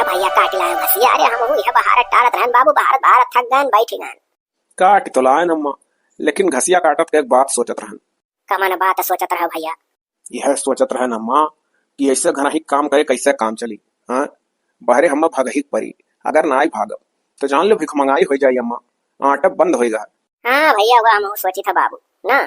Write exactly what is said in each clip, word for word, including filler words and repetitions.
भैया काट लाए घसिया, अरे हम हुई है बहारत टारत रहन बाबू, बहारत बहारत थक गए, बैठ गए। काट तो लाए अम्मा, लेकिन घसिया काटत के एक बात सोचत रहन। कमन बात सोचत रहो भैया? यह सोचत रहन अम्मा कि ऐसे घरा ही काम करे, कैसे काम चली? हाँ, बहरे हम्मा भागही के परी। अगर नाई भागब तो जान लो भिखमंगाई हो जाई अम्मा, आटब बंद होई गा। हाँ भैया, वह हम सोची था बाबू ना,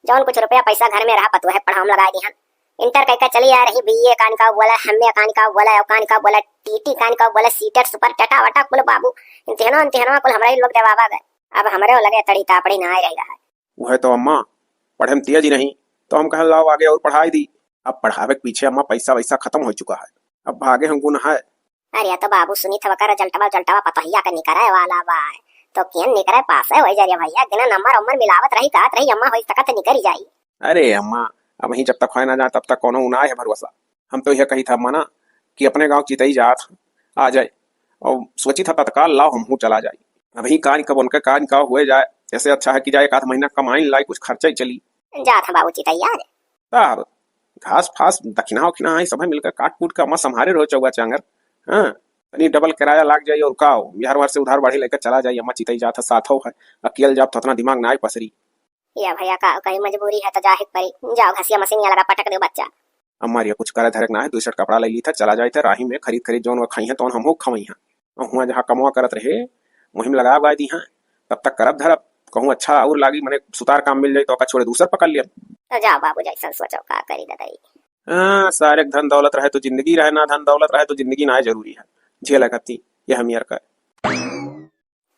जौन कुछ रुपया पैसा घर में रहा पतुआ है पढ़ाऊँ लगाए दिहन। इंटर कह के चली आ रही, बीए कान का बोला, एमए कान का बोला, और कान का बोला, टीटी कान का बोला, सीटेट सुपर चटा वटा कुल बाबू, इम्तिहानो इम्तिहानो कुल हमरा ही लोग देवावा गए। अब हमरे लगे तड़ी तापड़ी ना आए रह गया है। वह तो अम्मा पढ़े में तेज ही नहीं, तो हम कहें लाओ आगे और पढ़ाई दी। अब पढ़ावे के पीछे अम्मा पैसा वैसा खत्म हो चुका है, अब भागे हम गुण है। अरे तो बाबू सुनी था वकर जलटवा जलटवा पतोहिया के निकरे वाला बा, तो केन निकरे पासे हो जाए भैया, बिना नंबर उम्र मिलावत रही कहत रही अम्मा हो सकत निकरी जाई। अरे अम्मा, अब ही जब तक होए ना जाए तब तक कोनो उनाय है भरोसा। हम तो यह कही था अम्मा ना कि अपने गाँव चितई जात आ जाए, और सोची था तत्काल लाओ हमहू चला जाए। अभी कान कब उनका कान का हुए जाए, ऐसे अच्छा है कि जाए एक आध महीना कमाई लाई, कुछ खर्चा ही चली। जात है बाबू चितई आज। तब घास फास दखिना उखिना है सब मिलकर काट कूट के अम्मा संभारे रहो चौवा चांगर। हाँ, तनी डबल किराया लाग जाई और का हो, बिहार वार से उधार बाढ़ी लेकर चला जाई अम्मा चितई जात है साथ हो है, अकेल जात तो उतना दिमाग ना आई पसरी। या भैया का कहीं मजबूरी है तो जाहिक परी, जाओ घसिया मशीन या लगा पटक दो बच्चा। अम्मा रे कुछ करे धरे के ना है, दुई सेट कपड़ा ले ली था, चला जाए थे राही में खरीद खरीद जौन वो खाई हैं तौन हमहू खवाई हैं। और हुआं जहाँ कमवा करत रहे वहीं में लगा उगा दी हैं, तब तक करब धरब, कहूँ अच्छा और लागी मने सुतार काम मिल जाई तो ओका छोड़े दूसर पकड़ लिया। तो जाओ बाबू जैसन सोचो का करी ददाई। हाँ, सारे के धन दौलत रहे तो जिंदगी रहे, ना धन दौलत रहे तो जिंदगी ना जरूरी है। झेल करती ये हम यार का।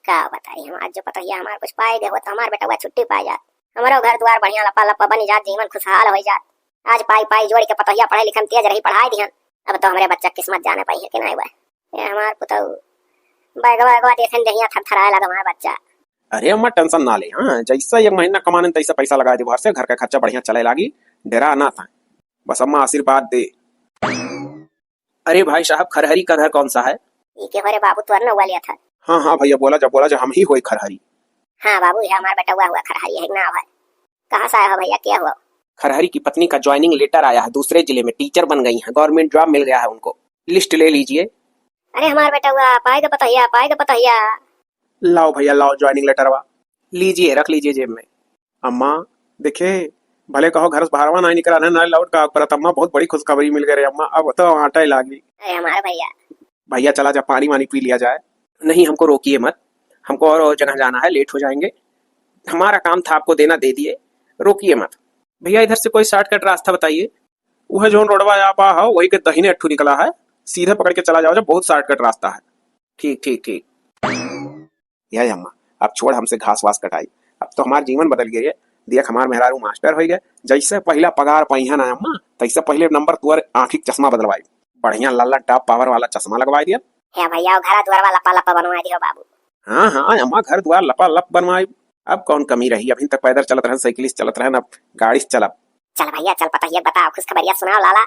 का बताई हम, आज जो पतोहिया हमार कुछ पाए दे होत, हमार बेटवा छुट्टी पाए जात, हमरो घर दुआर बढ़िया लपा लपा बनी जात, जीवन खुशहाल होई जात। आज पाई पाई जोड़ के पतोहिया पढ़े लिखे में तेज रही, पढ़ाई दिहन। अब तो हमरे बच्चा किस्मत जाने पाई है कि नहीं बा। ये हमार पुतऊ बैगवा वैगवा देखन जहिया थरथराए लगा हमार बच्चा। अरे अम्मा टेंशन ना ले, हाँ, जैसा एक महीना कमाने तैसा पैसा लगा दे बाहर से, घर का खर्चा बढ़िया चले लागी, डेरा ना था, बस अम्मा आशीर्वाद दे। अरे भाई साहब, खरहरी का घर कौन सा है? ई के हो रे बाबू, तोर नौवा लिया था। हाँ, हाँ भैया, बोला जा, बोला जा, हम ही होई खरहरी। हाँ बाबू, ये हमार बेटवा हुआ खरहरी है, नाव है। कहाँ से आया हो भैया, क्या हुआ? खरहरी की पत्नी का ज्वाइनिंग लेटर आया है, दूसरे जिले में टीचर बन गई हैं, गवर्नमेंट जॉब मिल गया है उनको। लिस्ट ले लीजिए। अरे हमार बेटवा, पाए के पतोहिया, पाए के पतोहिया। लाओ भैया, लाओ ज्वाइनिंग लेटरवा, लीजिए, रख लीजिए जेब में। अम्मा, देखे, भले कहो घर से बाहरवा ना निकला ना, ना लौट का, पर अम्मा बहुत बड़ी खुशखबरी मिल गई रे अम्मा, अब तो आटा ही लागी। अरे हमारे भैया। भैया चला जा, पानी वानी पी लिया जाए। नहीं, हमको रोकिए मत, हमको और, और जगह जाना है, लेट हो जाएंगे। हमारा काम था आपको देना, दे दिए, रोकिए मत। भैया इधर से कोई शॉर्टकट रास्ता बताइए। वह जौन रोडवा आप आ हो, वही के दहिने अट्ठू निकला है, सीधे पकड़ के चला जाओ, जब बहुत शॉर्टकट रास्ता है। ठीक, ठीक, ठीक। या अम्मा, अब छोड़ हमसे घास वास कटाई, अब तो हमार जीवन बदल गए। देख हमार मेहरारू मास्टर हो गए, जैसे पहला पगार पाई है ना अम्मा, तैसे पहले नंबर तुअर आँखी के चश्मा बदलवाई, बढ़िया लल्ला टॉप पावर वाला चश्मा लगवाई दिया। हे भैया, वो घरा दुआर वाला लपा लपा बनवाई दियो बाबू। हाँ हाँ अम्मा, घर दुआर लपा लप बनवाई। अब कौन कमी रही, अभी तक पैदल चलत रहन, साइकिल से चलत रहन, अब गाड़ी से चलब। चल भैया चल, पतोहिया बताओ, खुशखबरिया सुनाओ लाला।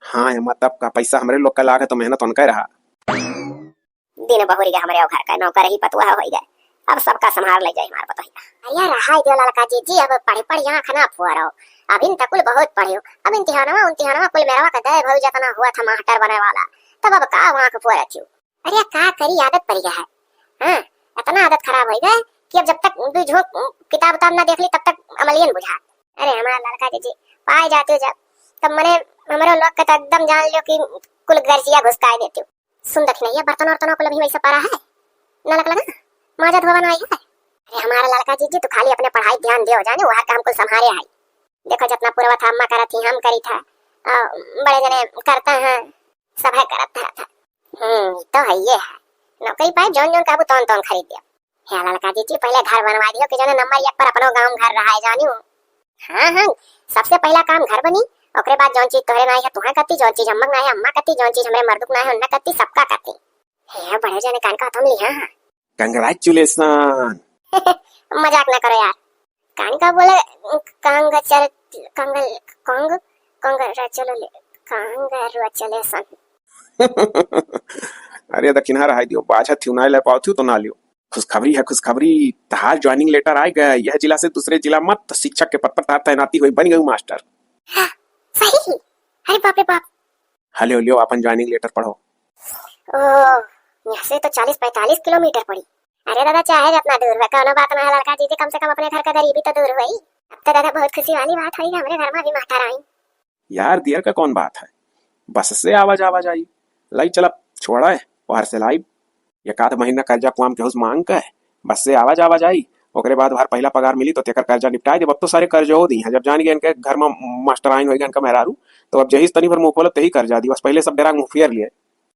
हाँ अम्मा, तब का पैसा हमरे लोग का लाग है तो मेहनत उनका रहा। दिन बहुरी गए हमरे घर का, नौकर ही पतुआ हो गए, अब सबका संभाल ले जाए हमार पतोहिया। अरे रहा दियो ललका जीजी, अब पढ़े पढ़े आँख ना फोरो, अभिन तकुल बहुत पढ़ियो, अब इम्तिहानवा उम्तिहानवा कुल मेरवा का दे भऊ जतना हुआ था मास्टर बने वाला, तब अब का आँख फोरत हो। अरे का करी, आदत पड़ गया है। हाँ, इतना आदत खराब हो गया कि अब जब तक दू झोंक किताब उताब ना देख ली तब तक अमलियन बुझा। अरे हमार ललका जीजी, पाए जाते हो जब, तब मने हमरे लोग के तो एकदम जान लियो कि कुल गर्जिया घुसकाए देते हो। सुन दखिनैया, बर्तन वर्तन कुल अभी वैसे पड़ा है, नलक लगा, माजा धोवा ना आई है। अरे हमारा ललका जीजी, तू खाली अपने पढ़ाई ध्यान दियो, जाने वहाँ का हमको संभारे आई। देखो जितना पूरा था अम्मा करत थी, हम करी था, आ, बड़े जने करता है, सब है करत था, था। हम्म, ई तो है ये है, नौकरी पाए जौन जौन काबू तौन तौन खरीद दियो। हे ललका जीजी, पहले घर बनवा दियो कि जौन नंबर एक पर अपनो गाँव घर रहा है, जानियो। हाँ, हाँ, सबसे पहला काम घर बनी, ओकरे बाद जौन चीज तोहरे नाई है, तुहा कत्ती, जौन चीज अम्मा नाई है, अम्मा कत्ती, जौन चीज हमरे मर्दुक नाई है, उन्ना कत्ती, सबका कत्ती। हे, बड़े जने कान का तुम लिहा। Congratulation। मजाक ना करो यार। कान का बोले, कांग चल, कांग, कांग, कांग चलो ले, कांग चले सन। अरे दखिनहा रहाई दियो, बाझा थी, ना ले पाओ थी तो ना लियो। खुशखबरी है, खुशखबरी, तहार ज्वाइनिंग लेटर आ गया। यह जिला से दूसरे जिला मत, तो शिक्षक के पद पर तहार तैनाती हुई, बन गई मास्टर। हाँ, सही ही। अरे बाप रे बाप। हले लियो, अपन ज्वाइनिंग लेटर पढ़ो। ओ, यहाँ से तो चालीस पैंतालीस किलोमीटर पड़ी। अरे दादा, चाहे जितना दूर हुए, कौनो बात ना है ललका जीजी, कम से कम अपने घर का गरीबी तो दूर हुई। अब तो दादा बहुत खुशी वाली बात हुई, हमरे घर मा भी मास्टर आई। यार, देर का कौन बात है, बस से आवा जावा जाई। लाई चला, छोड़ा है, बाहर से लाई। एक आध महीना कर्जा कुआम केहू से मांग के, बस से आवा जावा जाई। ओकरे बाद हर पहिला पगार मिली तो तेकर कर्जा निपटाई देब। अब तो सारे कर्जो दी हैं, जब जान गए इनके घर मा मास्टर आइन होइगा इनका मेहरारू, तो अब जही से तनी भर मुंह खोलब तही कर्जा दी। बस पहिले सब डेरा मुंह फेर लिए।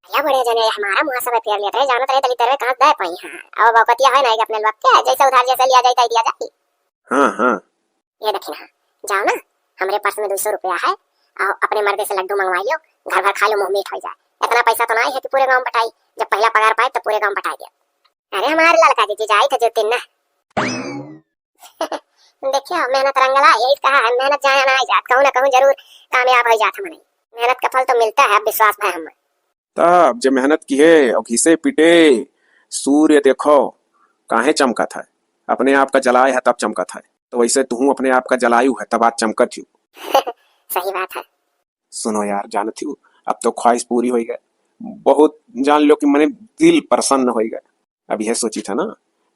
या बड़े जने हमारा मुंह सब फेर लेत रहे, जानत रहे दलित रहे कहाँ दे पाई हैं। अब बौकतिया है ना कि अपने लोग के जैसे उधार जैसे लिया जाए, तै दिया जाए। हाँ, हाँ। ये दखिनहा, जाओ ना, हमरे पर्स में दुई सौ रुपया है, और अपने मर्दे से लड्डू मंगवाई लियो, घर भर खा लो, मुंह मीठ हो जाए। इतना पैसा तो ना है कि पूरे गांव बटाई, जब पहला पगार पाए तो पूरे गांव बटाई दिया। अरे हमारे ललका जीजी जाई थे जो तीन ना। देखियो, मेहनत रंगला, यही कहा है, मेहनत जाया ना जात, कहूँ ना कहूँ जरूर कामयाब हो जात हमने। मेहनत का फल तो मिलता है, विश्वास है हमें। तब जे मेहनत किहे और घिसे पिटे सूर्य देखो काहे चमकत है, अपने आप का जलाए है तब चमकत है। तो वैसे तुहूँ अपने आप का जलायु है तब आज चमकत यू। सही बात है। सुनो यार, जानत यू, अब तो ख्वाहिश पूरी होई गए, बहुत जान लो कि मने दिल प्रसन्न होई गए। अब यह सोची था ना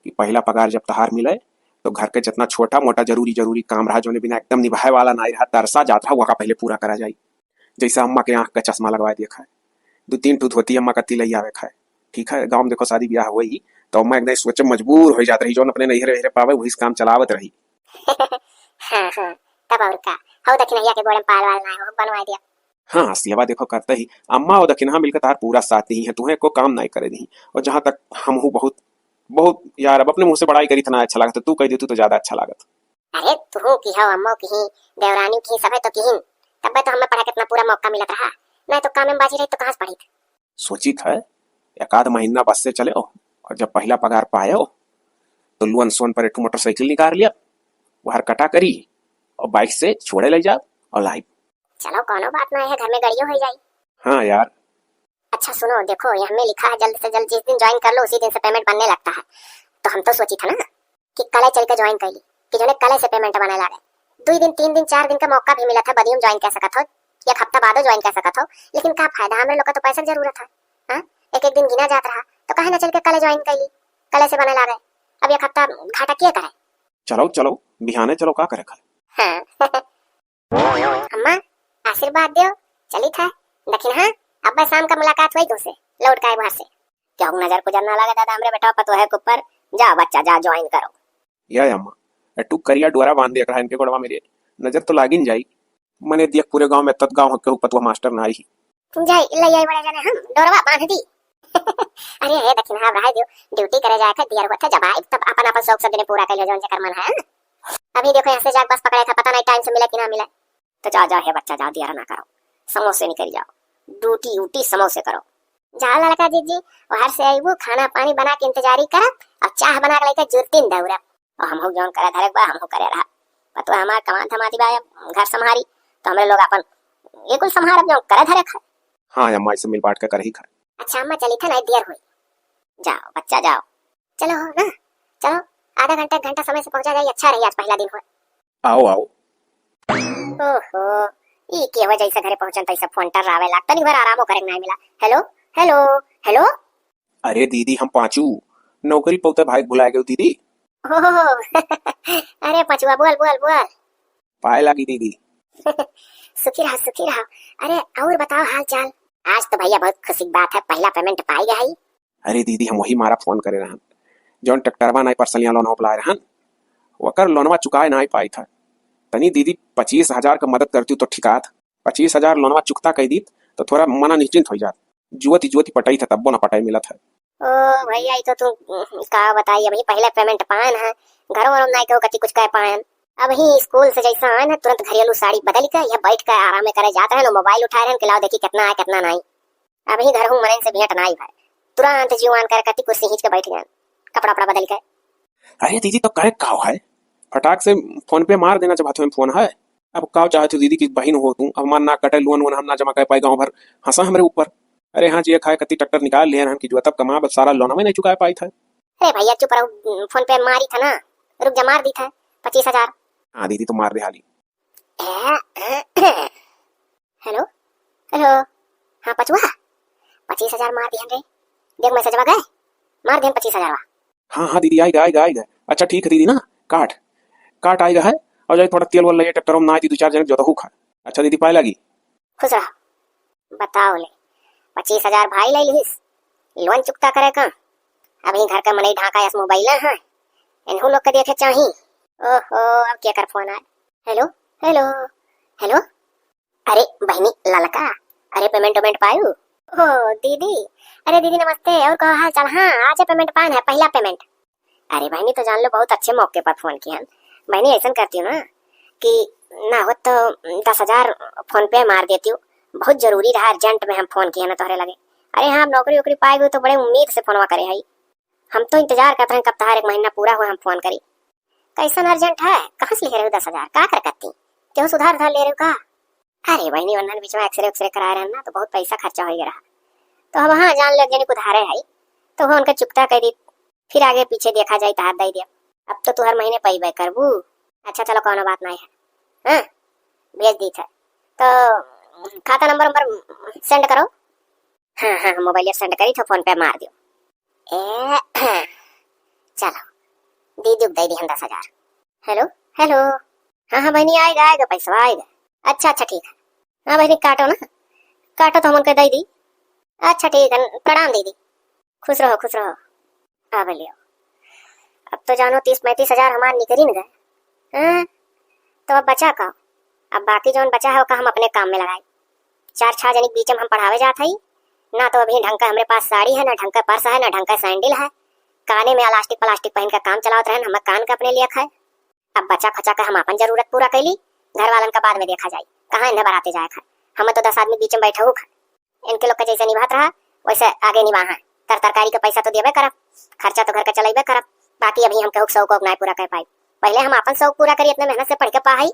कि पहला पगार जब तहार मिले तो घर के जितना छोटा मोटा जरूरी जरूरी काम रहा, जोने बिना एकदम निभाए वाला नाई रहा, तरसा जात रहा, वका पहले पूरा करा जाई। जैसे अम्मा के आँख का चश्मा लगवा दिया खाए, दो तीन ठो धोती अम्मा का तिलैया आवे खाए। ठीक है, गाँव में देखो शादी ब्याह होई तो अम्मा एकदम सोचे मजबूर हो जात रही, जौन अपने नैहरे वैहरे पावे वही से काम चलावत रही। हाँ, हाँ, तब और का, हौ दखिनहिया के गोड़े में पाल वाल ना हो, बनवा दिया। हाँ, सियवा देखो करते ही अम्मा और दखिनहा मिलकर तार पूरा साथ दी है, तुम्हें को काम नहीं करे दी। और जहाँ तक हम हूँ बहुत, बहुत यार, अब अपने मुंह से बड़ाई करी था ना अच्छा लगता, तू कह देतू तो ज्यादा अच्छा लागत। अरे, तुहू की हो, अम्मो की ही, देवरानी की ही, सभे तो की ही। तब्बे तो हमें पढ़े कितना पूरा मौका मिलत रहा, नहीं तो काम में बाजी रही तो कहाँ से पढ़ी था? सोची था, एक आध महीना बस से चले हो, और जब पहला पगार पाए हो, तो लोन सोन पर एक ठो मोटरसाइकिल निकाल लिया, वहर कटा करी, और बाइक से छोड़े ले जाओ और लाई। चलो, कोनो बात ना है, घर में गड़ियो हो जाई। हाँ यार। अच्छा सुनो, देखो, ये हमें लिखा है, जल्द से जल्द जिस दिन ज्वाइन कर लो, उसी दिन से पेमेंट बनने लगता है। तो हम तो सोची था ना, कि कले चल के ज्वाइन कर ली, कि जोने कले से पेमेंट बने लागे। दुई दिन, तीन दिन, चार दिन का मौका भी मिलत है, बदियुम ज्वाइन कर सकत हो, एक हफ्ता बादो ज्वाइन कर सकत हो, लेकिन का फायदा, हमरे लोग का तो पैसा के जरूरत है। हाँ, एक एक दिन गिना जात रहा, तो काहे ना चल के कले ज्वाइन कर ली, कले से बने लागे। अब एक हफ्ता घाटा के करे? चलो, चलो, बिहाने चलो, का करे खाए? हाँ। अम्मा, आशीर्वाद दियो, चलित है। दखिनहा, अब्बे शाम का मुलाकात हुई तुमसे, लौट का आए बाहर से। क्यों नजर गुजर ना लगे दादा हमरे बेटा पतोहे के ऊपर। जाओ बच्चा, जाओ ज्वाइन करो। या अम्मा, ए टू करिया डोरा बांध दिया रहा इनके गोड़वा मेरे, नजर तो लागिन जाई। मने दिया पूरे गांव में तत गांव के पतोह मास्टर ना आई। जाई, ले आई बड़े जने हम, डोरवा बांध दी। अरे हे दखिनहा, अब रहे दियो, ड्यूटी करे जाए थे, दियर हुआ था, जब आए तब अपन अपन शौक सब जने पूरा कर लियो, जौन जेकर मन है। अभी देखो यहाँ से जाके बस पकड़े था, पता नहीं टाइम से मिले कि ना मिले। तो जाओ, जाओ, हे बच्चा, जाओ, दियर ना करो, समोसे निकल जाओ, ड्यूटी उटी समोसे करो। जाओ ललका जीजी, बाहर से आईबू, खाना पानी बना के इंतजारी करब, और चाह बना के लेके जुर्तिन दौड़ब। और हमहू जौन करे धरे बा, हमहू करे रहा। पतोह हमार कमात धमाती बा, घर संभारी, तो हमरे लोग अपन ये कुल संभारब, जौन करे धरे खाए। हाँ अम्मा, इसे मिल बांट के करही खाए। अच्छा अम्मा, चली था, नहीं दियर हुई। जाओ बच्चा, जाओ। चलो हो ना, चलो, आधा घंटा, एक घंटा समय से पहुंचा जाए, अच्छा रही, आज पहला दिन हो। आओ, आओ। ओहो, ई के हो, जैसे घरे पहुंचन तैसे फोन टर्रावे लाग, तनी भर आरामो करे के नाय मिला। हेलो, हेलो, हेलो। अरे दीदी, हम पाँचू, नौकरी पौते भाई भुला गए दीदी। ओहो, अरे पचुआ, बोल, बोल, बोल। पाए लागी दीदी। सुखी रहा, सुखी रहा। अरे और बताओ हाल चाल। आज तो भैया बहुत खुशी की बात है, पहला पेमेंट पाई गया है। अरे दीदी, हम वही मारा फोन करे रहन, जौन ट्रैक्टरवा नाई परसलिया लोनवा पे लाए रहन, ओकर लोनवा चुकाए नाई पाई था। तनी दीदी पच्चीस हजार का मदद करती तो ठिकात, पच्चीस हजार लोनवा चुकता कई दीत तो थोड़ा मना निश्चिंत हो जात। जुवती जुवती पटाई था तब्बो ना पटाई मिलत है। ओ भैया, ई तो तू, उम, का बताई, अभी पहले पेमेंट पाएन है, घरों वरों नाई केहू कती कुछ कह पाएन। अबही स्कूल से जैसा आएन है, तुरंत घरेलू साड़ी बदल के यह बैठ के आराम करे जात रहन, मोबाइल उठाए रहन कि लाओ देखी कितना है कितना नाई। अबही घर हूँ मनइन से भेंट नाई भय, तुरंत जीवान कर कती कुर्सी खींच के बैठ गए, कपड़ा उपड़ा बदल के। अरे दीदी, तो करे का है, फटाक से फोन पे मार देना जब हाथ में फोन है। अब का चाहत हो दीदी कि बहिन हो तू, अब हमार नाक कटे, लोन वोन हम ना जमा कर पाए, गाँव भर हंसा हमरे ऊपर। अरे हाँ जी, खाए कती ट्रैक्टर निकाल लिए हम कि जो तब कमा, बस सारा लोन हमें नहीं चुका पाई था। अरे भैया चुप रहो, फोन पे मारी था ना, रुक जा, मार दी था पच्चीस हजार। हाँ दीदी, तो मार दे हाली। हेलो, हेलो, हाँ पचुआ, पच्चीस हजार मार दिहन रे। देख मैसेजवा गए, मार देन पच्चीस हजारवा। हाँ, हाँ दीदी, आइगा, आइगा, आइगा। अच्छा ठीक है दीदी ना, काट, काट आइगा है। और जाई थोड़ा तेल वेल लइए ट्रैक्टर में, ना आई दी, दू चार जने जोतहू खा। अच्छा दीदी, पाए लागी। खुश रहो। बताओ ले, पच्चीस हजार भाई लइ लिहिस, लोन चुकता करे का? अभी घर का मनई ढाका यस मोबाइल है, इन्हू लोग के देखे चाही। ओहो, अब केकर फोन आए? हेलो, हेलो, हेलो। अरे बहिनी ललका, अरे पेमेंट वेमेंट पायू? ओ दीदी, अरे दीदी नमस्ते, और कहो हाल चाल? हाँ, आज पेमेंट पान है, पहला पेमेंट। अरे बहिनी, तो जान लो बहुत अच्छे मौके पर फोन किहन। बहिनी, ऐसन करतियो ना कि ना हो तो दस हजार फोन पे मार देतियो, बहुत जरूरी रहा, अर्जेंट में हम फोन किहन तोहरे लगे। अरे हाँ, अब नौकरी वोकरी पाए गयो तो बड़े उम्मीद से फोनवा करे हई। हम तो इंतजार करत रहन कब तहार एक महीना पूरा हो हम फोन करी। कैसन अर्जेंट है? कहाँ से ले रहे हो दस हजार? का कर करती? केहू से उधार उधार ले रहे हो का? अरे बहिनी, ओनन बीच में एक्सरे उक्सरे कराए रहन ना, तो बहुत पैसा खर्चा हो गया रहा। तो अब हाँ, जान ले, एक जनी के उधारे है, तो वो उनका चुकता कर दी, फिर आगे पीछे देखा जाए, तहार दे दिया। अब तो तू हर महीने पइबे करबू। अच्छा चलो, कोनो बात नहीं है, हाँ, भेज दी थे। तो खाता नंबर नंबर सेंड करो। हाँ, हाँ, मोबाइल सेंड करी तो फोन पे मार दियो। ए, चलो, दीदी के दे दी हम दस हजार। हेलो, हेलो। हाँ, हाँ बहिनी, आएगा, आएगा, पैसा आएगा। अच्छा, अच्छा, ठीक है। हाँ बहिनी, काटो ना, काटो तो हम उनके दे दी। अच्छा, ठीक है, प्रणाम दीदी। खुश रहो, खुश रहो। अब लियो, अब तो जानो तीस पैंतीस हजार हमार निकरी न गए। हाँ, तो अब बचा का? अब बाकी जौन बचा है, ओका हम अपने काम में लगाई। चार छह जनी के बीच में हम पढ़ावे जात हई, ना तो अभी ढंग का हमरे पास साड़ी है, ना ढंग का पर्स है, ना ढंग का सैंडल है। काने में इलास्टिक प्लास्टिक पहन के काम चलावत रहन, हमें कान का अपने लिए खाए। अब बचा खचा के हम अपन जरूरत पूरा कैली, घर वालन का बाद में देखा जाई, कहाँ इन्हें बराते जाए खाए। हमें तो दस आदमी बीच में बैठा हूँ खाए। इनके लोग का जैसे निभात रहा, वैसे आगे निभाहा। तर तरकारी का पैसा तो देबे करब, खर्चा तो घर का चलेबे करब, बाकी अभी हम केहू के शौक वौक नाय पूरा कर पाई। पहले हम अपन शौक पूरा करी, इतने मेहनत से पढ़ के पाई।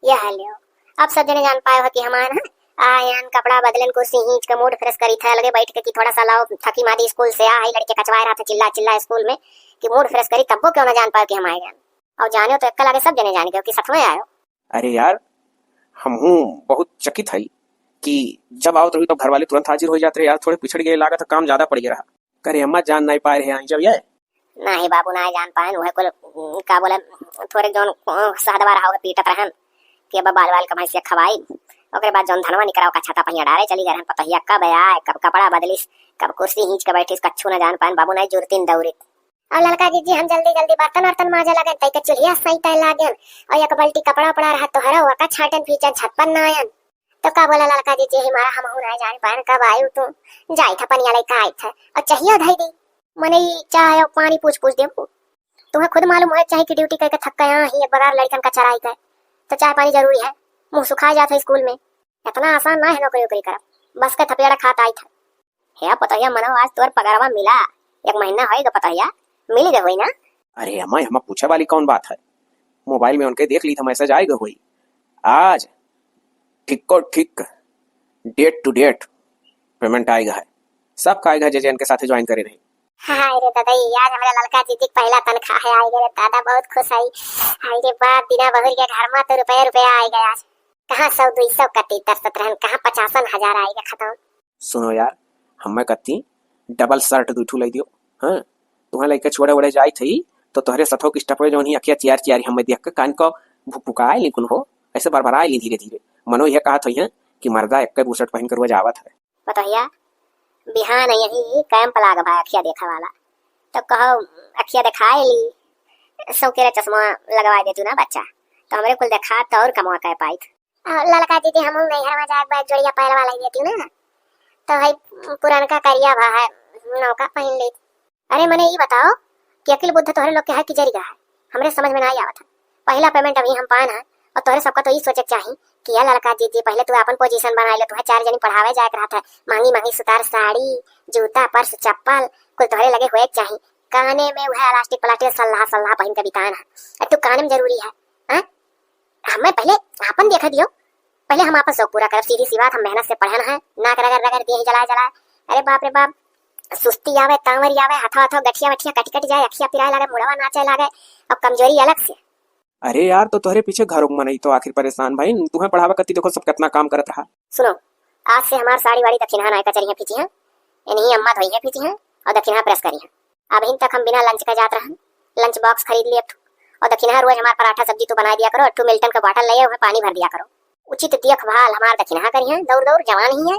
यह लियो, अब सब जने जान पाए हो कि हम आए ना, आयन, कपड़ा बदलन, कुर्सी हींच के मूड फ्रेश करी थे, लगे बैठ के कि थोड़ा सा लाओ, थकी मादी स्कूल से आ, है लड़के कचवाए रहा था चिल्ला चिल्ला स्कूल में कि मूड फ्रेश करी, तब्बो क्यों ना जान पाए कि हम आए हैं। और जाने हो तो एक लगे सब जने जान गए कि सच में आयो। अरे यार, हमहू बहुत चकित हई कि जब आवत रही तो घर वाले तुरंत हाजिर हो जात रहे। यार, थोड़े पिछड़ गए, लागत है काम ज्यादा पड़ गया रहा। करे अम्मा जान नहीं पाए रहे आई जब ये। नाही बाबू, ना जान पाएन, उहे कुल, उम, का बोले, थोड़े जौन, अ, सहदवा रहा, ओके पीटत रहन कि अब बाल बाल का भैंसिया खवाई। ओकरे बाद जौन धनवा निकरा, ओका छाता पहिया डारे चली गए रहन। पतोहिया कब आए, कब कपड़ा बदलिस, कब कुर्सी हींच के बैठिस, कच्छू न जान पाएन। बाबू नाही जुरतिन दौड़ित। और ललका जीजी हम जल्दी जल्दी बर्तन वर्तन माजे लगन, तई के चूल्हिया सैते लागन, और एक बाल्टी कपड़ा उपड़ा रहा तोहरा, ओका छाटन फीचन, छत पर ना आयन। तो का बोला ललका जीजी, हमारा हमहू ना जान पाएन कब आयु तू, जाइत है पनिया लेके आइत है, और चाहिए धई दी। मने ई चाय और पानी पूछ पूछ देबू। तुम्हें खुद मालूम होए चाही कि ड्यूटी करके थक के यहाँ ही एक बगार लड़कन का चराई के, तो चाय पानी जरूरी है। मुंह सुखाए जात है स्कूल में, इतना आसान ना है नौकरी वोकरी करब, बस के थपेड़ा खात आइत है। हे पतोहिया, मनो आज तोर पगारवा मिला, एक महीना होई ग पतोहिया, मिल गए होई ना? अरे अम्मा, हमें पूछे वाली कौन बात है? मोबाइल में उनके देख ली था, मैसेज आएगा होई। आज ठीक को ठीक, date to date payment आएगा है, सबका आएगा जे जे इनके साथे ज्वाइन करे रही। हाय रे दादा, ये आज हमारे ललका जीजी के पहला तनख्वाह है, आएगा रे दादा, बहुत खुश है। हाय रे बाप, बिना बहुर के घर में तो रुपया रुपया आएगा आज। कहाँ सौ दुई सौ कती तरसत रहन, कहाँ पचासन हजार आएगा खत्म। सुनो यार, हमें कत्ती डबल शर्ट दुई ठू लाई दियो। हाँ, तुहें लइके छोड़े ओड़े जाई थी, तो तोहरे सथो की स्टपवे जौन ही अखिया चियार चियारी हमें देख के कान को भुकभुकाए ली कुल हो, ऐसे बरबराए ली धीरे धीरे। मनो यह कहत होई है कि मर्दा एक बुशर्ट पहन के रोज आवत है। पतोहिया, बिहान यही कैंप लाग भाई अखिया देखा वाला, तो कहो अखिया दिखाए ली, सौ केरा चश्मा लगवा दे तू ना बच्चा, तो हमरे कुल देखा तो और कमवा कह पाई। आ, ललका दीदी, हमहू नैहर में जाए के बाद जोड़िया पायल वाला ही देती ना, तो है पुरानका करिया भा है, नौका पहन ली। अरे मने ई बताओ कि अकिल बुद्धि तोहरे लोग के है कि जरिगा है? हमरे समझ में ना आवत है। पहला पेमेंट अभी हम पान है, और तोहरे सबका तो ई सोचे के चाही कि या ललका दीदी, पहले तू अपन पोजीशन बना ले, तुहे चार जनी पढ़ावे जाए के रहत है, महंगी महंगी सुतार साड़ी, जूता, पर्स, चप्पल, कुल तोहरे लगे हुए के चाही। काने में वह इलास्टिक प्लास्टिक सल्लाह सल्लाह पहन के बितान है, अब तू काने में जरूरी है, हाँ? हमें पहले आपन देखा दियो, पहले हम आपन शौक पूरा करब। सीधी सी बात, हम मेहनत से पढ़न है, नाक रगड़ रगड़ दिए ही जलाए जलाए। अरे बाप रे बाप, सुस्ती आवे, तांवरी आवे, हाथों हाथों गठिया वठिया कट कट जाए, अखिया पिराए लागे, मुड़वा नाचे लागे, और कमजोरी अलग से। अरे यार, तो तोहरे पीछे घरों के मनई तो आखिर परेशान भाई, तुहें पढ़ावा कत्ती देखो सब कितना काम करत रहा। सुनो, आज से हमार साड़ी वाड़ी दक्षिणा नाय कचरियाँ फीची हैं, इन्हीं अम्मा धोई हैं फीची हैं, और दखिनहा press करिहैं। अबहिन तक हम बिना lunch का जात रहन, lunch box खरीद लिए एक ठो। और दखिनहा रोज हमार पराठा सब्जी तू बनाए दिया करो, एक ठो Milton का bottle ले आए, ओमे पानी भर दिया करो। उचित देखभाल हमार दखिनहा करिहैं, दौर दौर जवान ही है।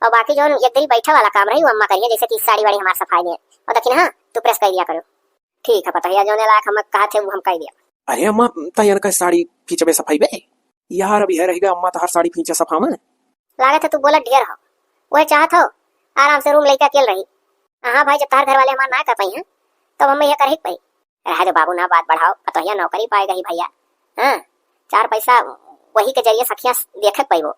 और बाकी जौन एक दरी बैठे वाला काम रही, वो अम्मा करिहैं, जैसे कि साड़ी वाड़ी हमार सफाई में। और दखिनहा तू press कर दिया करो। ठीक है पतोहिया, जौने लायक हम कहा थे, वो हम कह दिया। अरे अम्मा, तैयार का साड़ी फींचबे सफाई बे? यार, अभी है रह गया अम्मा, तहार साड़ी फींचे सफा में। लागत है तू बोलत ढेर हो, वह चाहत हो आराम से room लेके अकेल रही। हाँ भाई, जब तहार घर वाले हमार ना कर पाई हैं, तब हमें यह करही के पड़ी। रहे दे बाबू, ना बात बढ़ाओ, पतोहिया नौकरी पाए गई भैया। हाँ, चार पैसा वही के जरिए सखियाँ देखे के पइबो,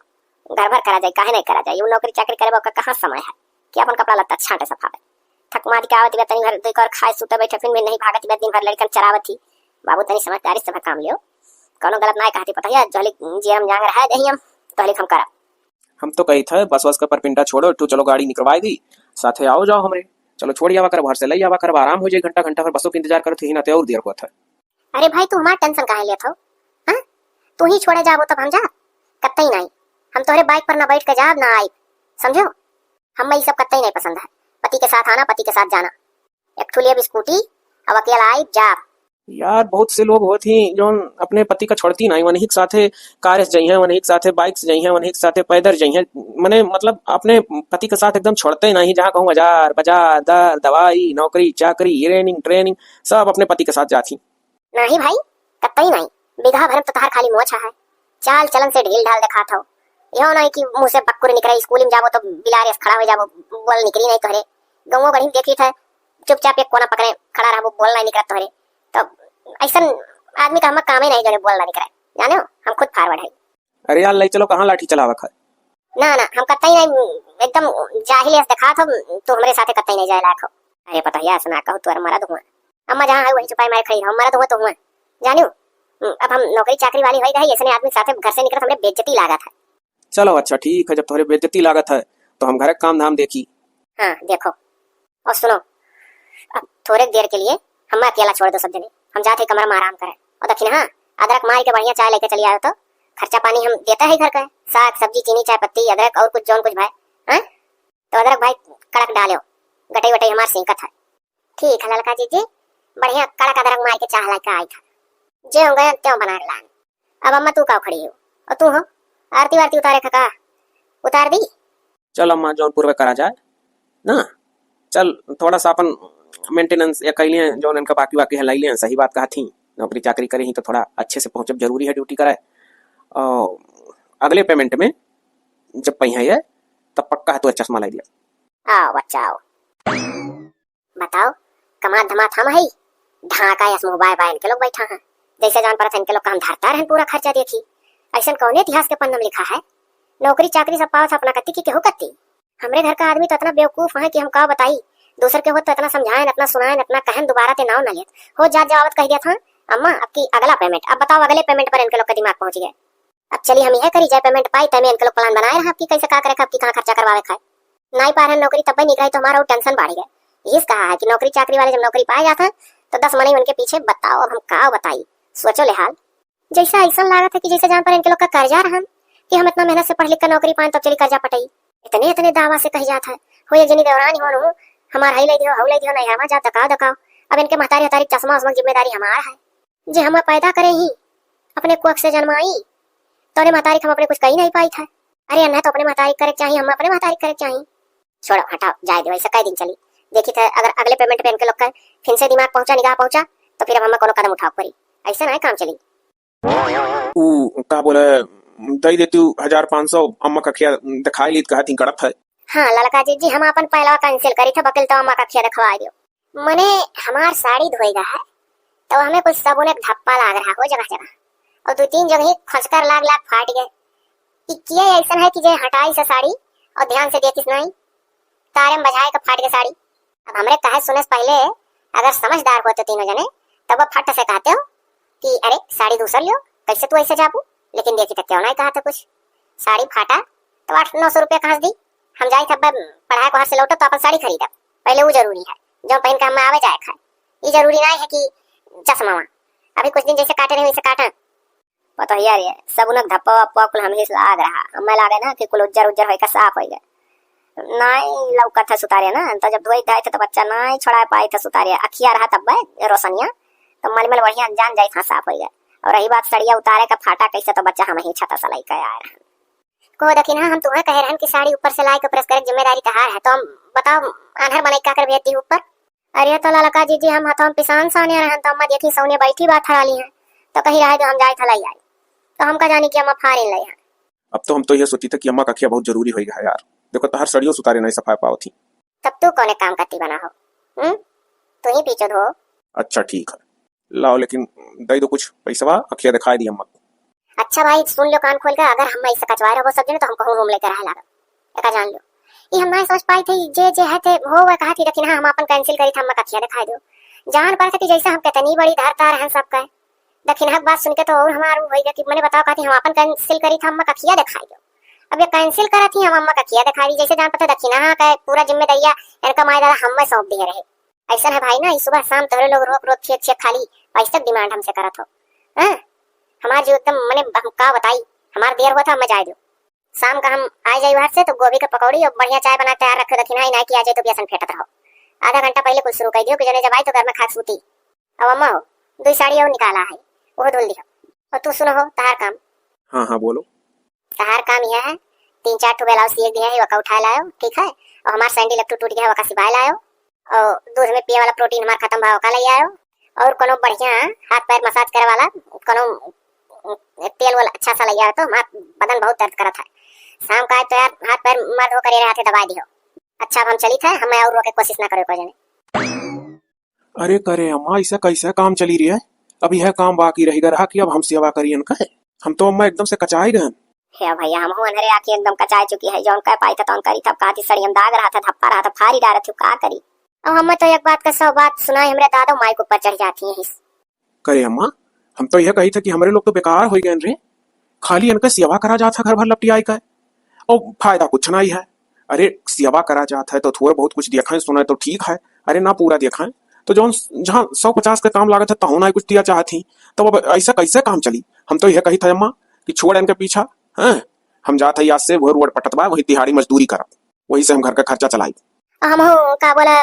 घर भर करा जाए, काहे नहीं करा जाए? ये नौकरी चाकरी करे बा, ओकर कहाँ समय है कि अपन कपड़ा लत्ता छांटे सफावे? थक मार के आवत बा, तनी भर दुई कौर खाए, सूते बैठे, फिर भी नहीं भागत बा, दिन भर लड़कन चरावत ही। बाबू, तनी समझदारी से काम लियो, कौनो गलत ना कहती पतोहिया, जहलिक जियरम जांग रहा है दही हम, तहलिक हम करब। हम तो कही थे, बस वस का परपिंडा छोड़ो, तू चलो गाड़ी निकलवाए दी, साथे आओ जाओ हमरे। चलो छोड़ आवा करब, घर से ले आवा करब, आराम हो जाए, घंटा घंटा भर बसों के इंतजार करत ही ना, ते और देर होत है। अरे भाई, तू हमार tension काहे लेत हो? हाँ? तू ही छोड़े जाबो तब हम जाब? कतई नहीं। हम तोहरे bike पर ना बैठ के जाब ना आइब, समझो? हमें ई सब कतई नहीं पसंद है। पति के साथ आना, पति के साथ जाना। एक ठो लेब scooty, अब अकेला आइब जाब। यार, बहुत से लोग होत ही जौन अपने पति का छोड़ती नहीं, वनही के साथे car से जइहें, वनही के साथे bike से जइहें, वनही के साथे पैदल जइहें, मने मतलब अपने पति के साथ एकदम छोड़ते नहीं। जहाँ कहूँ बाजार, बाजार, दर, दवाई, नौकरी, चाकरी, training, training, सब अपने पति के साथ जात ही। नहीं भाई, कतई नहीं। बिगहा भर में तो तहार खाली मोछ है। चाल चलन से ढील ढाल देखात हो। यो नहीं कि मुँह से बक्कुर निकरे, स्कूल में जाबो तो बिलार अस खड़ा हो जाबो, बोल निकरी नहीं तोहरे। गौवा गढ़ी में देखी थे, चुपचाप एक कोना पकड़े खड़ा रहबो, बोल नहीं निकरत तोहरे। तो ऐसन आदमी का हम कामे नहीं, जौने बोल ना निकरे। जाने हो, हम खुद forward है। अरे यार, ले चलो, कहाँ लाठी चलावत है? ना, ना, हम कतई नहीं, एकदम जाहिल अस देखात हो, तू हमरे साथे कतई नहीं जाए लायक हो। अरे पतोहिया, ऐसा ना कहो, तू अरे मरद हुआ। अम्मा जहाँ है, वहीं छुपाई मारे खड़ी रहो, मरद हुआ तो हुआ। जानियो, अब हम नौकरी चाकरी वाली होई गई, ऐसने आदमी के साथे घर से निकलत हमरे बेइज्जती लागत है। चलो अच्छा ठीक है, जब तोहरे बेइज्जती लागत है, तो हम घर के काम धाम देखी। हाँ, देखो। और सुनो, अब थोड़े देर के लिए हम अकेला छोड़ दो सब जने, हम जाते कमरा में आराम करें। और दखिनहा, अदरक मार के बढ़िया चाय लेके चली आयो तो खर्चा पानी हम देते हैं घर का, साग सब्जी चीनी चाय पत्ती अदरक और कुछ जौन कुछ भाई, हाँ? तो अदरक भाई कड़क डालो, गटई वटई हमार सेंकत है। ठीक है ललका जीजी, बढ़िया कड़क अदरक मार के चाह लेके आई था, जे हो गए त्यों बना लान। अब अम्मा तू का खड़ी हो, और तू हो आरती वारती उतारे का, का? उतार दी। चल अम्मा, जौनपुर में करा जाए ना, चल थोड़ा सा अपन maintenance या कई लिए, जौन इनका बाकी बाकी है लाई लिए, सही बात कहा थी, नौकरी चाकरी करे ही तो थोड़ा अच्छे से पहुँचब जरूरी है, duty कराए। और अगले payment में जब पहिया है तब पक्का है तो चश्मा लाई दिया। आओ बच्चा आओ। बताओ, कमात धमात हम हई, ढाका अस मुँह बाय बाय इनके लोग बैठा हैं। जैसे जान परत है इनके लोग का हम धरता रहन पूरा खर्चा देखी। ऐसन कौने इतिहास के पन्ना में लिखा है? नौकरी चाकरी सब पावत है अपना कत्ती की केहू कत्ती। हमरे घर का आदमी तो इतना बेवकूफ है कि हम का बताई। दूसर के होत तो इतना समझाएन, इतना सुनाएन, इतना कहन, दोबारा ते नाव न लेत। हो जात जावत कह दिया था, अम्मा, अब की अगला payment, अब बताओ अगले payment पर इनके लोग का दिमाग पहुँच गए। अब चली हम यह करी, जय payment पाई, तय में इनके लोग plan बनाए रहा, अब की कैसे का करे, अब की कहाँ खर्चा करवावे खाए। नाई पारन नौकरी तब भी निकराई तो हमारा और tension बढ़ गए। यही कहा है कि नौकरी चाकरी वाले जब नौकरी पाए जाता है, तो दस मनई उनके पीछे, बताओ अब हम का बताई, सोचो ले हाल। जैसा ऐसा लागत है कि जैसे जान पर इनके लोग का कर्जा रहन कि हम इतना मेहनत से पढ़ लिख कर नौकरी पाए तब चली कर्जा पटाई। इतने इतने दावा से कही जात है, हो एक जनी देवरानी हो, हमार हई ले दियो, हऊ ले दियो, नहीं हमार जात दकाओ दकाओ। अब इनके महतारी हतारी चश्मा उश्मा की जिम्मेदारी हमार है। जे हम पैदा करे ही, अपने कोख से जन्माई, तोरे महतारी के हम अपने कुछ कही नहीं पाई था। अरे अन्ना तो अपने महतारी करे के चाही, हम अपने महतारी करे के चाही। छोड़ो, हटाओ, जाए दे, वैसे कई दिन चली। देखी थे, अगर अगले payment पे इनके लोग का फिर से दिमाग पहुंचा, निगाह पहुंचा, तो फिर अब हमें कोनो कदम उठाओ पड़ी। ऐसे ना काम चली। ऊ का बोले, दे दे तू हजार पाँच सौ, अम्मा का खिया दिखाई लीत कहती गड़त है। हाँ, ललका जी, जी, हम अपन पहलवा cancel करी थे, बकिल तो अम्मा का खिया दिखवा दियो। मने हमार साड़ी धोएगा है, तो हमें कुछ साबुन एक धप्पा लाग रहा हो जगह जगह, और दो तीन जगह ही खसकर लाग लाग फाट गए। ई किया ऐसन है कि जे हटाई से साड़ी और ध्यान से देखिस नहीं, तारे में बजाए के फाट के साड़ी। अब हमरे कहे सुने से पहले अगर समझदार होते तीनों जने, तब वो फट से कहते हो कि अरे साड़ी दूसर लियो, कैसे तू ऐसे जाबू? लेकिन देखी तो क्यों नहीं कहा था कुछ। साड़ी फाटा तो आठ नौ सौ रुपया कहाँ से दी? हम जाई था पढ़ाई को घर से लौटो तो अपन साड़ी खरीदब, पहले वो जरूरी है, जो पहन के हम आवे जाए खाए। ये जरूरी नहीं है कि चश्मा। अभी कुछ दिन जैसे काटे रहे वैसे काटा। पतोहिया रे, सबुनक धप्पा वप्पा कुल हमही से लाग रहा। हमें लागे ना कि कुल उज्जर उज्जर होइके साफ होइगे। नाई लौकत है सुतारे ना, तो जब धोई धाई थे तो बच्चा नाई छोड़ा पाई थे सुतारे, अखिया रहा तब बे रोशनिया, तो मलमल बढ़िया जान जाई था साफ हो गए। और रही बात सड़िया उतारे का, फाटा कैसे, तो बच्चा हम ही छता सलाई का आए रहन। को दखिनहा, हम तुम्हें कहे रहन कि साड़ी ऊपर से लाए के प्रेस करे के जिम्मेदारी तहार है, तो हम बताओ आन्हर मनई का कर भेज दी ऊपर? अरे तो ललका जीजी, हम हथवा में पिसान साने रहन, तो अम्मा देखी सौने बैठी बात हरा ली है, तो कही रहे दो हम जाए थलाई आई, तो हमका जानी कि अम्मा फारिन लाई है। अब तो हम तो यह सोची था कि अम्मा का अखिया बहुत जरूरी होई है यार। देखो तहार सड़ियो सुतारे नहीं सफाई पावत ही। तब तू कौने काम करती बना हो? हम्म? तू ही पीछे धो। अच्छा ठीक है, लाओ लेकिन दे दो कुछ पैसवा, अखिया दिखाई दी अम्मा को। अच्छा भाई सुन लो कान खोल के, अगर हम ऐसे कचवाए रहो सब जने तो हम कहूँ रूम लेके रहे लागब। एका जान लो, ये हम नहीं समझ पाई थे, जे जे है थे हो वह कहा थी, लेकिन हाँ हम अपन कैंसिल करी था, अम्मा का अखिया दिखाई दो। जान पड़ा था कि जैसे हम कितनी बड़ी धरता रहन सबका। दखिनहा के बात सुन के तो और हमार उ होई गया कि मने बताओ, कहती हम अपन कैंसिल करी था, अम्मा का अखिया दिखाई दो। अब ये कैंसिल करा थी, हम अम्मा का अखिया दिखाई दी, जैसे जान पता दखिनहा का पूरा जिम्मेदारिया इनका माय दादा हम में सौंप दिए रहे। ऐसा है भाई ना, ई सुबह शाम तोहरे लोग रोक रोक छेक छेक खाली पैसा डिमांड हमसे करत हो। हाँ, हमार जीव एकदम मने हम का बताई, हमार देर होत है, हम जाए दो। शाम का हम आ जाई बाहर से तो गोभी का पकौड़ी और बढ़िया चाय बना के तैयार रखे दखिनहा, इनाई कि आ जाए तो पियासन फेंटत रहो। आधा घंटा पहले कुछ शुरू कर दियो कि जने जब आई तो घर में खा के सूती। अब अम्मा हो, दुई साड़ी और निकाला है, वो धुल दियो। और तू सुनो हो, तहार काम। हाँ, हाँ, बोलो। तहार काम यह है, तीन चार ठो ब्लाउज सिए दिए हैं, वका उठा लायो, ठीक है? और हमार सैंडल एक ठो टूट गया है, वका सिवाए लायो। और दूध में पिए वाला प्रोटीन हमार खत्म भा, वका ले आयो। और कोनो बढ़िया हाथ पैर मसाज करे वाला, कोनो तेल वाला अच्छा सा ले आयो, तो हमार बदन बहुत दर्द करत है। शाम का आए तो यार हाथ पैर मर्द हो करे रहे, हाथे दबा दियो। अच्छा, अब हम चली थे, हमें और रोके कोशिश ना करे को जने। अरे करे अम्मा, ऐसा कैसे काम चली रही है? अब यह काम बाकी रह गया रहा कि अब हम सेवा करियन का है? हम तो अम्मा एकदम से कचाई रहन। हे भैया, हमहू अंधरे आके एकदम कचाई चुकी है। जौन कह पाई था तौन करी था, कहा थी सड़ियम दाग रहा था, धप्पा रहा था, फारी डारत थी, का करी? अब हमें तो एक बात का सौ बात सुनाई, हमरे दादा माई के ऊपर चढ़ जाती है। करे अम्मा, हम तो यह कही था कि हमरे लोग तो बेकार हो गए रे, खाली इनका सेवा करा जात है घर भर लपटी आई का, और फायदा कुछ नहीं है। अरे सेवा करा जात है तो थोड़ा बहुत कुछ देखें सुने तो ठीक है, अरे ना पूरा देखें तो जौन जहाँ सौ पचास का काम लागत है तहु ना कुछ दिया चाहत ही, तब अब ऐसा कैसे काम चली? हम तो यह कही था अम्मा कि छोड़ इनके पीछा, हैं? हम जात है आज से वह रोड पटत बा, वही दिहाड़ी मजदूरी करब, वही से हम घर का खर्चा चलाई। हमहू का बोला,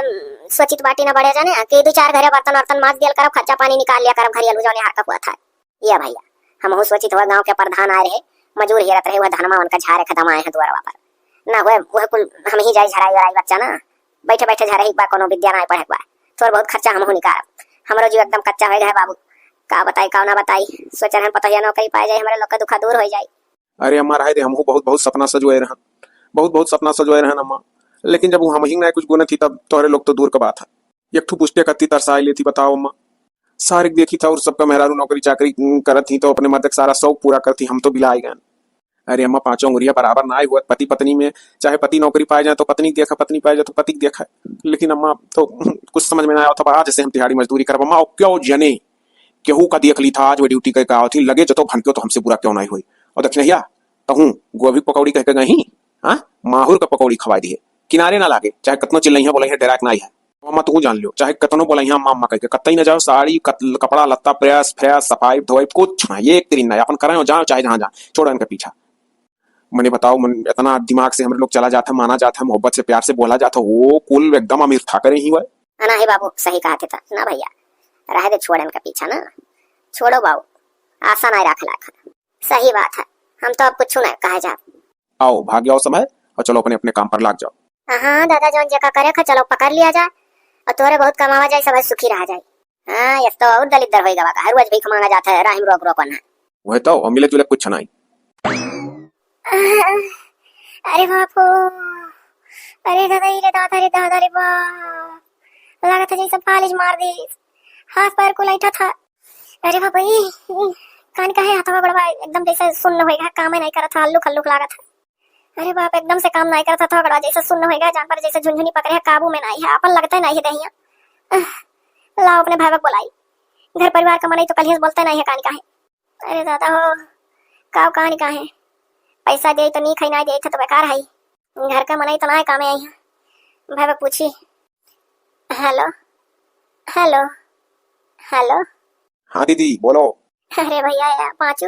सोचित बाटी ना बड़े जाने कि दो चार घरे बर्तन वर्तन माज दियल करब, खर्चा पानी निकाल लिया करब, घरेलू जौन यहाँ का हुआ था। या भैया, हमहू सोचित हुआ गाँव के प्रधान आए रहे, मजूर हेरत रहे, वह धनमा उनका झारे खदम आए हैं दुआरवा पर। ना हुए, वह कुल हम ही जाई झराई वराई बच्चा ना, बैठे बैठे झरही बा, कोनो विद्या ना पढ़े बा, थोड़ा बहुत खर्चा हमहू निकालब। हमरो जीव एकदम कच्चा हो गया है बाबू, का बताई का ना बताई, सोचे रहन पतोहिया नौकरी पाए जाए, हमरे लोग का दुखा दूर हो जाए। अरे अम्मा, रहे दे, हमहू बहुत, बहुत सपना सजोए रहन, बहुत, बहुत सपना सजोए रहन अम्मा, लेकिन जब हम ही ना कुछ गुनत ही, तब तोहरे लोग तो दूर का बात है। एक ठो पुष्टे कत्ती तरसाई लेती, बताओ अम्मा। सारे देखी था और सबका मेहरारू नौकरी चाकरी, उम, करत ही, तो अपने मर्द के सारा शौक पूरा करती, हम तो बिलाई गए। अरे अम्मा, पांचों उंगलियां बराबर ना हुआ पति पत्नी में, चाहे पति नौकरी पाए जाए तो पत्नी के देखा, पत्नी पाए जाए तो पति के देखा, लेकिन अम्मा तो कुछ समझ में ना आवत बा। आज से हम दिहाड़ी मजदूरी करब अम्मा, और क्यों जने केहू का देख ली था, आज वो ड्यूटी करके आवत ही, लगे जतो भनक्यो तो हमसे बुरा क्यों नहीं होई। और दखिनहिया, तहूँ गोभी पकौड़ी कह के गई, हाँ, माहुर का पकौड़ी खवाई दिए, किनारे ना लागे, चाहे कतनो चिल्लइहा बोलइहा, डेराक ना है। अम्मा तू जान लियो, चाहे कतनो बोलइहा अम्मा अम्मा कह के, कतई ना जाओ, साड़ी कत-, कपड़ा लत्ता प्रेस फ्रेस सफाई धोई कुछ ना, एक तिरिन ना, अपन करें जाओ चाहे जहाँ जाए, छोड़ो इनका पीछा। मने बताओ, मन इतना दिमाग से हमरे लोग चला जाता, माना जाता, मोहब्बत से प्यार से बोला जाता, वो कुल एकदम अमीर था करे ही हुआ। ना हे बाबू, सही कहा थे था ना भैया, रहे दे, छोड़ इनका पीछा ना, छोड़ो बाबू, आशा ना रखे लायक है। सही बात है, हम तो अब कुछ ना कहे जाब। आओ, भाग जाओ समय और चलो अपने अपने काम पर लाग जाओ। हाँ दादा, जौन जेका करे खा, चलो पकड़ लिया जाए और तोहरे बहुत कमावा जाए, सब सुखी रहा जाए। हाँ, यस तो और दलिद्दर होई गवा का, हर रोज भीख मांगा जाता है, राहिम रोक रोक ना। वह तो, और मिले जुले कुछ नहीं। अरे बाप हो, अरे दादा, रे दादा, रे दादा, रे बाप, लागत है जैसे फालिज मार दी, हाथ पैर को लैठा था। अरे बाप रे, कान का है हथवा गोड़वा एकदम जैसे सुन्न होई गया, कामे नहीं करत था, हल्लुक हल्लुक लागत है। अरे बाप, एकदम से काम नहीं करत था, थोड़ा जैसे सुन्न होई गया, जान पर जैसे झुनझुनी पकड़े है, काबू में नहीं है, अपन लगते नहीं है दहिया। लाओ अपने भाई को बुलाई, घर परिवार का मनई तो कल ही से बोलते नहीं है कान का है। अरे दादा हो, काव कान का है, पैसा दे तो नीक है, ना दे तो बेकार है। घर का मनई तो ना है, कामे आई है। भाई पूछी, हेलो, हेलो, हेलो। हाँ दीदी, बोलो। अरे भैया, या पाँचू,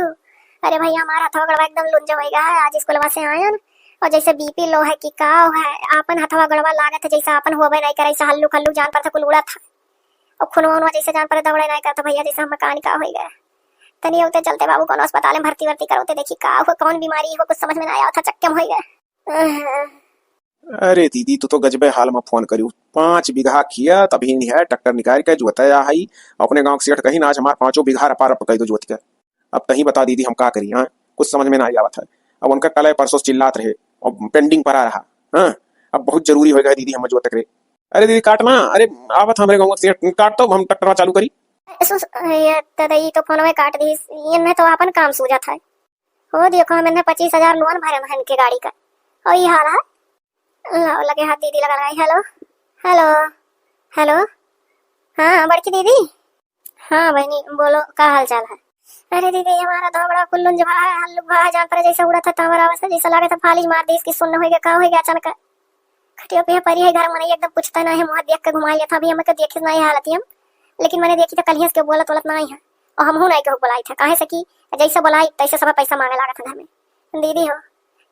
अरे भैया, हमारा थोकड़वा एकदम लुंज होइगा है। आज स्कूलवा से आयन, और जैसे बीपी लो है कि का है, आपन हथवा गड़वा लागत है, जैसे आपन होबे नहीं करे, ऐसा हल्लू खल्लू जान पर था कुल उड़त है। और खूनवा उनवा जैसे जान पर दौड़े नहीं करता भैया, जैसे हम मकान का हो गया। तनी होते चलते बाबू कोनो अस्पताल में भर्ती वर्ती करोते, देखी का हो, कौन बीमारी हो, कुछ समझ में ना आवत है, चक्के में हो गया। अरे दीदी, तू तो गजबे हाल में फोन करियो। पाँच बीघा खेत अभी है, ट्रैक्टर निकाल के जोतया है। अपने गाँव के सेठ कही ना, आज हमार पाँचों बीघा रपा रप कई दो जोत के। अब तहीं बता दीदी, हम का करी, हाँ? कुछ समझ में ना आवत है। अब उनका कल परसों से चिल्लात रहे और पेंडिंग पड़ा रहा, हाँ? अब बहुत जरूरी हो गया दीदी, हम जोत करे। अरे दीदी, काट ना, अरे आवत हमरे गाँव से सेठ, काट तो हम ट्रैक्टर चालू करी। सु-, सु-, ये दादा, ये तो फोनवे काट दी, इनमें तो आपन काम सूझत है। हो देखो, हम इन्हें पच्चीस हजार लोन भरे हैं इनके गाड़ी का, और ये हाल है। लाओ, लगे हाथ दीदी लगा लगाई। हेलो, हेलो, हेलो। हाँ, बड़की दीदी। हाँ बहनी, बोलो, का हाल चाल है? अरे दीदी, हमारा धोबड़ा कुल्लुन जो है, हल्लू भा जान पर जैसे उड़ा था, तावर आवाज था, जैसे लगा था फालिज मार दी, इसकी सुन्न हो गया, का हो गया अचानक? खटिया पे परी है, घर में नहीं, एकदम पूछता ना है, मुँह देख के घुमा लिया था, अभी हमें देखे ना है हालत ही हम, लेकिन मैंने देखी तो कल ही इसके बोलत बोलत ना आई है, और हम हूँ नहीं कहूँ बोलाई था, काहे से कि जैसे बोलाई तैसे सब पैसा मांगे लागत है घर में। दीदी हो,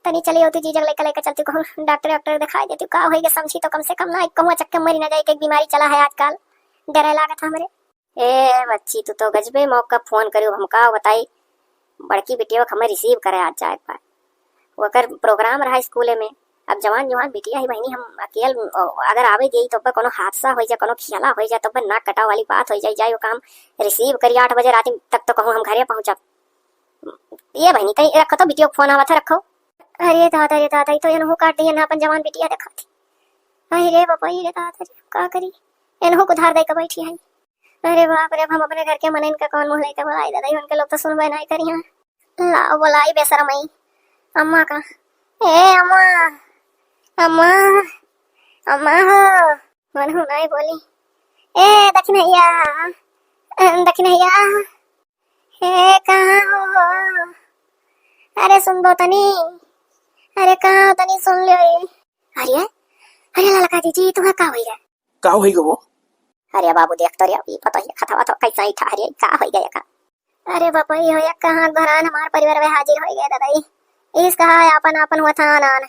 तनी चली होती जीजक लइका लइका चलती कहूँ डॉक्टर डॉक्टर दिखाई देती, का होई के समझी तो कम से कम ना कहूँ चक्के मरी ना जाए, एक बीमारी चला है आजकल, डरे लागत हमरे। ए बच्ची, तू तो गजबे मौका फोन करियो, हम का बताई, बड़की बिटिया के हमें रिसीव करे आज जाए के बा, ओकर प्रोग्राम रहा स्कूले में। अब जवान जवान बिटिया ही बहनी, हम अकेल अगर आवे जाई तो ओपर कोनो हादसा हो जाए, कोनो खियाला हो जाए, तो ओपर नाक कटाव वाली बात हो जाए, जाए वो काम रिसीव करी आठ बजे रात तक तो कहूँ हम घरे पहुँचब। ये बहिनी, तई रखो तो, बिटिया के फोन आवत है, रखो। अरे दादा रे दादा, ई तो एनहू काट दिए ना, अपन जवान बिटिया देखा थी। अरे रे बाबा, ये दादा रे, का करी, एनहू को धार दे के बैठी है। अरे बाप रे, अब हम अपने घर के मनइन का कौन मुँह लेके बोलाई दादा, ई उनके लोग तो सुनबे नहीं करी हैं। लाओ बोलाई बेशरमई अम्मा का। ए अम्मा, अम्मा, अम्मा हो, मनहू नहीं बोली। ए दखिनैया, ए दखिनैया। हे, कहाँ हो, हो? अरे सुन दो तनी, अरे कहाँ हो तनी सुन लो ये। अरे, अरे ललका जीजी, तुम्हें का होई गे? का होई गे वो? अरे बाबू देख तो रे, ई पता है खतवा तो कैसा ही ठहरे, का होई गे का? अरे बापा, ये हो या कहाँ घरान हमार परिवार में हाजिर होई गे दादा, ई इस कहा है आपन आपन हुआ था आन आन।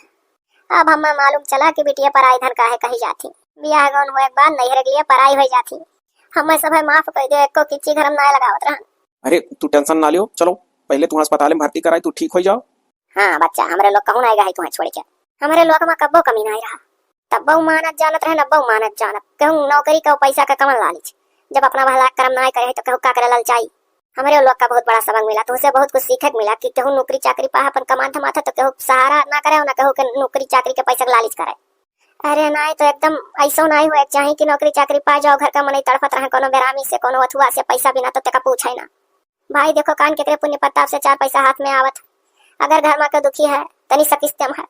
अब हमें मालूम चला कि बिटिया पराई धन काहे कही जाती। बियाह गौन हुए के बाद नैहर के लिए पराई हो जाती। हमें सब है माफ कर दे, एको किच्ची घर में ना लगावत रहन। अरे तू टेंशन ना लियो, चलो पहले तू अस्पताल में भर्ती कराई, तू ठीक हो जाओ। हाँ बच्चा, हमरे लोग कहूँ ना आएगा है तुम्हें छोड़ के। हमरे लोग में कब्बो कमी ना रहा। तब्बो मानत जानत रहे, नब्बो मानत जानत। कहूँ नौकरी का पैसा का कमल लालच। जब अपना भला करम ना करे है तो कहूँ का करे ललचाई। हमरे लोग का बहुत बड़ा सबक मिला, तुमसे बहुत कुछ सीखे के मिला कि केहू नौकरी चाकरी पाए, अपन कमात धमात है तो केहू सहारा ना करे, ना केहू के नौकरी चाकरी के पैसा के लालच करे। अरे नाई तो एकदम ऐसो नाई हुए के चाही कि नौकरी चाकरी पाए जाओ, घर का मनई तड़फत रहे कोनो बेरामी से, कोनो अथुआ से, पैसा बिना तो तेका पूछे ना। भाई देखो कान केकरे पुण्य प्रताप से चार पैसा हाथ में आवत, अगर घर में के दुखी है, तनी सकिस्ते में है,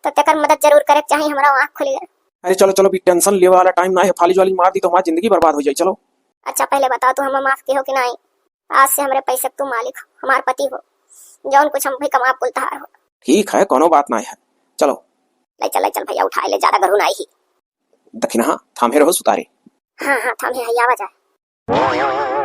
तो तेकर मदद जरूर करे के चाही, हमरा आँख खुल गए। अरे चलो चलो, भी टेंशन लेवे वाला टाइम ना है, फालिज वालिज मार दी तो हमारी जिंदगी बर्बाद हो जाए। चलो। अच्छा पहले बताओ तू हमें माफ किहो कि नाई? आज से हमरे पैसे के तू मालिक हो, हमार पति हो, जौन कुछ हम भी कमाब कुल तहार हो। ठीक है, कोनो बात ना है, चलो। ले चल, ले चल भैया, उठाए ले, ज्यादा गरू ना ही। दखिनहा, थामे रहो सुतारे। हाँ, हाँ, थामे है, आवा जाए।